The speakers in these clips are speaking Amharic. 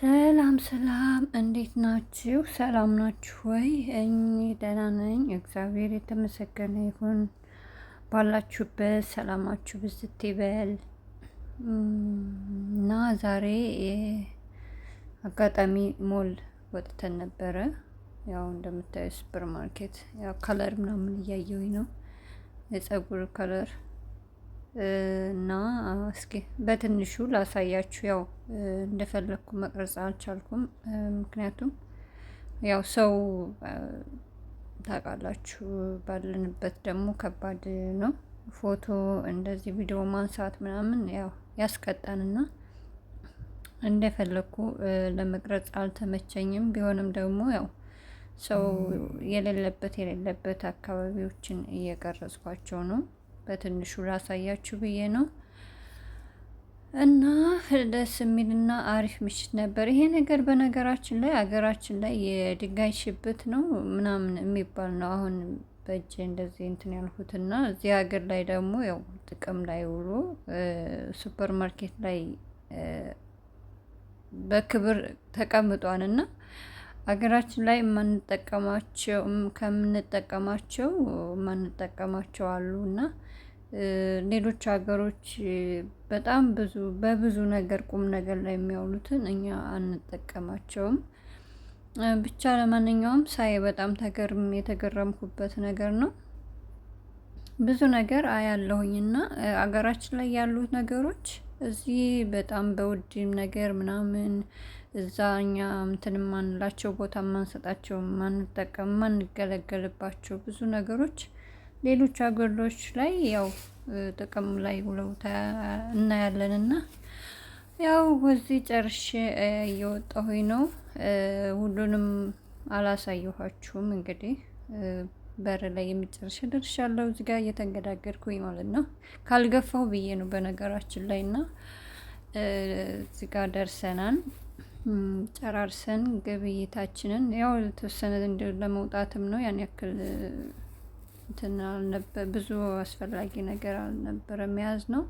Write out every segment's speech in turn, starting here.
ሰላም ሰላም፣ እንዴት ናችሁ? ሰላም ናችሁ ወይ? እኔ ደህና ነኝ፣ እግዚአብሔር የተመሰገነ ይሁን። ባላችሁበት ሰላማችሁ ብዝት ይበል። እና ዛሬ አጋጣሚ ሞል ወጥተን ነበረ። ያው እንደምታዩ ሱፐር ማርኬት ያው color ምናምን እያየሁኝ ነው፣ የፀጉር color። እና እስኪ በትንሹ ላሳያችሁ። ያው እንደፈለግኩ መቅረጽ አልቻልኩም፣ ምክንያቱም ያው ሰው ታውቃላችሁ፣ ባለንበት ደግሞ ከባድ ነው። ፎቶ እንደዚህ ቪዲዮ ማንሳት ምናምን ያው ያስቀጣንና እንደፈለግኩ ለመቅረጽ አልተመቸኝም። ቢሆንም ደግሞ ያው ሰው የሌለበት የሌለበት አካባቢዎችን እየቀረጽኳቸው ነው። በትንሹ ላሳያችሁ ብዬ ነው። እና ደስ የሚልና አሪፍ ምሽት ነበር። ይሄ ነገር በነገራችን ላይ ሀገራችን ላይ የድንጋይ ሽብት ነው ምናምን የሚባል ነው። አሁን በእጄ እንደዚህ እንትን ያልኩትና እዚህ ሀገር ላይ ደግሞ ያው ጥቅም ላይ ውሎ ሱፐር ማርኬት ላይ በክብር ተቀምጧል። እና ሀገራችን ላይ የማንጠቀማቸው ከምንጠቀማቸው የማንጠቀማቸው አሉ። እና ሌሎች ሀገሮች በጣም ብዙ በብዙ ነገር ቁም ነገር ላይ የሚያውሉትን እኛ አንጠቀማቸውም። ብቻ ለማንኛውም ሳይ በጣም ተገርም የተገረምኩበት ነገር ነው። ብዙ ነገር አያለሁኝ እና አገራችን ላይ ያሉት ነገሮች እዚህ በጣም በውድ ነገር ምናምን፣ እዛ እኛ እንትን የማንላቸው፣ ቦታ የማንሰጣቸው፣ የማንጠቀም፣ የማንገለገልባቸው ብዙ ነገሮች ሌሎች ሀገሮች ላይ ያው ጥቅም ላይ ውለው እናያለን። እና ያው እዚህ ጨርሼ እየወጣሁኝ ነው። ሁሉንም አላሳየኋችሁም፣ እንግዲህ በር ላይ የመጨረሻ ደርሻለሁ። እዚህ ጋር እየተንገዳገድኩኝ ማለት ነው። ካልገፋሁ ብዬ ነው በነገራችን ላይ። እና እዚህ ጋር ደርሰናል። ጨራርሰን ግብይታችንን ያው የተወሰነ ለመውጣትም ነው፣ ያን ያክል እንትን አልነበ ብዙ አስፈላጊ ነገር አልነበረም የያዝነው።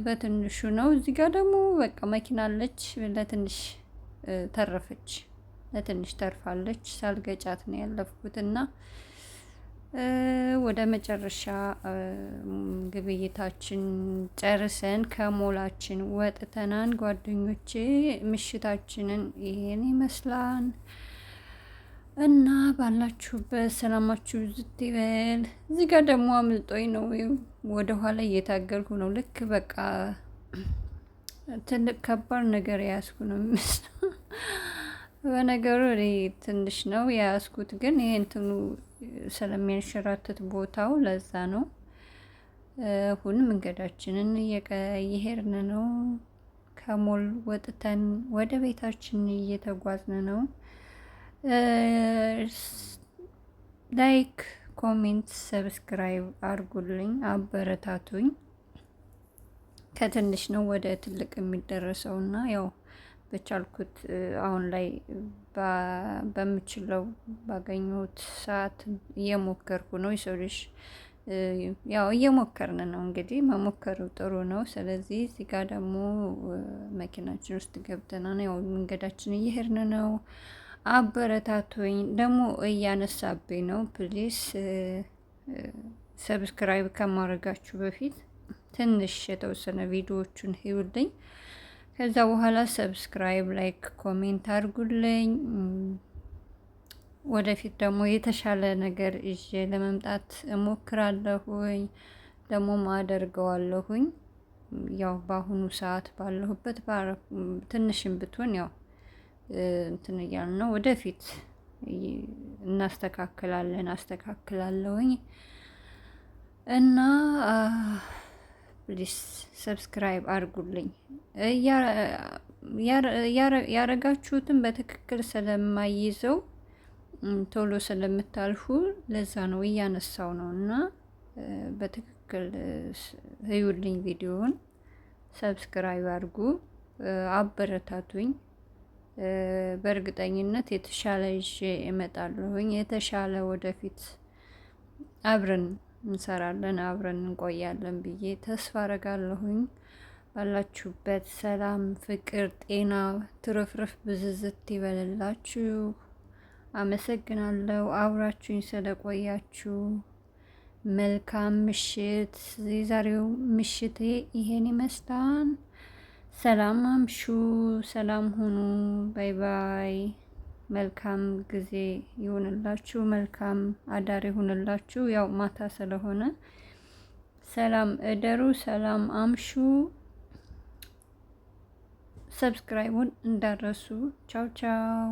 በትንሹ ነው። እዚህ ጋር ደግሞ በቃ መኪና አለች፣ ለትንሽ ተረፈች፣ ለትንሽ ተርፋለች። ሳልገጫት ነው ያለፍኩት። እና ወደ መጨረሻ ግብይታችን ጨርሰን ከሞላችን ወጥተናን ጓደኞቼ፣ ምሽታችንን ይሄን ይመስላል። እና ባላችሁበት ሰላማችሁ ብዝት ይበል። እዚህ ጋር ደግሞ አምልጦኝ ነው፣ ወደኋላ እየታገልኩ ነው። ልክ በቃ ትልቅ ከባድ ነገር የያዝኩ ነው የሚመስለው። በነገሩ እኔ ትንሽ ነው የያዝኩት፣ ግን ይሄ እንትኑ ስለሚያንሸራትት ቦታው ለዛ ነው። አሁን መንገዳችንን እየሄድን ነው። ከሞል ወጥተን ወደ ቤታችን እየተጓዝን ነው። Like፣ comment፣ subscribe አድርጉልኝ፣ አበረታቱኝ። ከትንሽ ነው ወደ ትልቅ የሚደረሰው እና ያው በቻልኩት አሁን ላይ በምችለው ባገኘሁት ሰዓት እየሞከርኩ ነው። የሰው ልጅ ያው እየሞከርን ነው፣ እንግዲህ መሞከሩ ጥሩ ነው። ስለዚህ እዚህ ጋር ደግሞ መኪናችን ውስጥ ገብተናል። ያው መንገዳችን እየሄድን ነው። አበረታቱኝ። ደግሞ እያነሳብኝ ነው። Please subscribe ከማድረጋችሁ በፊት ትንሽ የተወሰነ ቪዲዮዎቹን እዩልኝ። ከዛ በኋላ subscribe፣ like፣ comment አድርጉልኝ። ወደፊት ደግሞ የተሻለ ነገር ይዤ ለመምጣት እሞክራለሁኝ፣ ደግሞ አደርገዋለሁኝ። ያው በአሁኑ ሰዓት ባለሁበት ትንሽም ብትሆን ያው እንትን እያልን ነው። ወደፊት እናስተካክላለን፣ አስተካክላለሁኝ። እና please subscribe አድርጉልኝ። ያረጋችሁትን በትክክል ስለማይዘው ቶሎ ስለምታልፉ ለዛ ነው እያነሳው ነው። እና በትክክል እዩልኝ ቪዲዮውን፣ subscribe አድርጉ፣ አበረታቱኝ። በእርግጠኝነት የተሻለ ይዤ እመጣለሁኝ። የተሻለ ወደፊት አብረን እንሰራለን፣ አብረን እንቆያለን ብዬ ተስፋ አረጋለሁኝ። ባላችሁበት ሰላም፣ ፍቅር፣ ጤና ትርፍርፍ ብዝዝት ይበልላችሁ። አመሰግናለሁ አብራችሁኝ ስለቆያችሁ። መልካም ምሽት። የዛሬው ምሽቴ ይሄን ይመስላል። ሰላም አምሹ፣ ሰላም ሁኑ። Bye bye። መልካም ጊዜ ይሁንላችሁ። መልካም አዳር ይሁንላችሁ። ያው ማታ ስለሆነ ሰላም እደሩ፣ ሰላም አምሹ። Subscribe ኡን እንዳትረሱ። ቻው ቻው።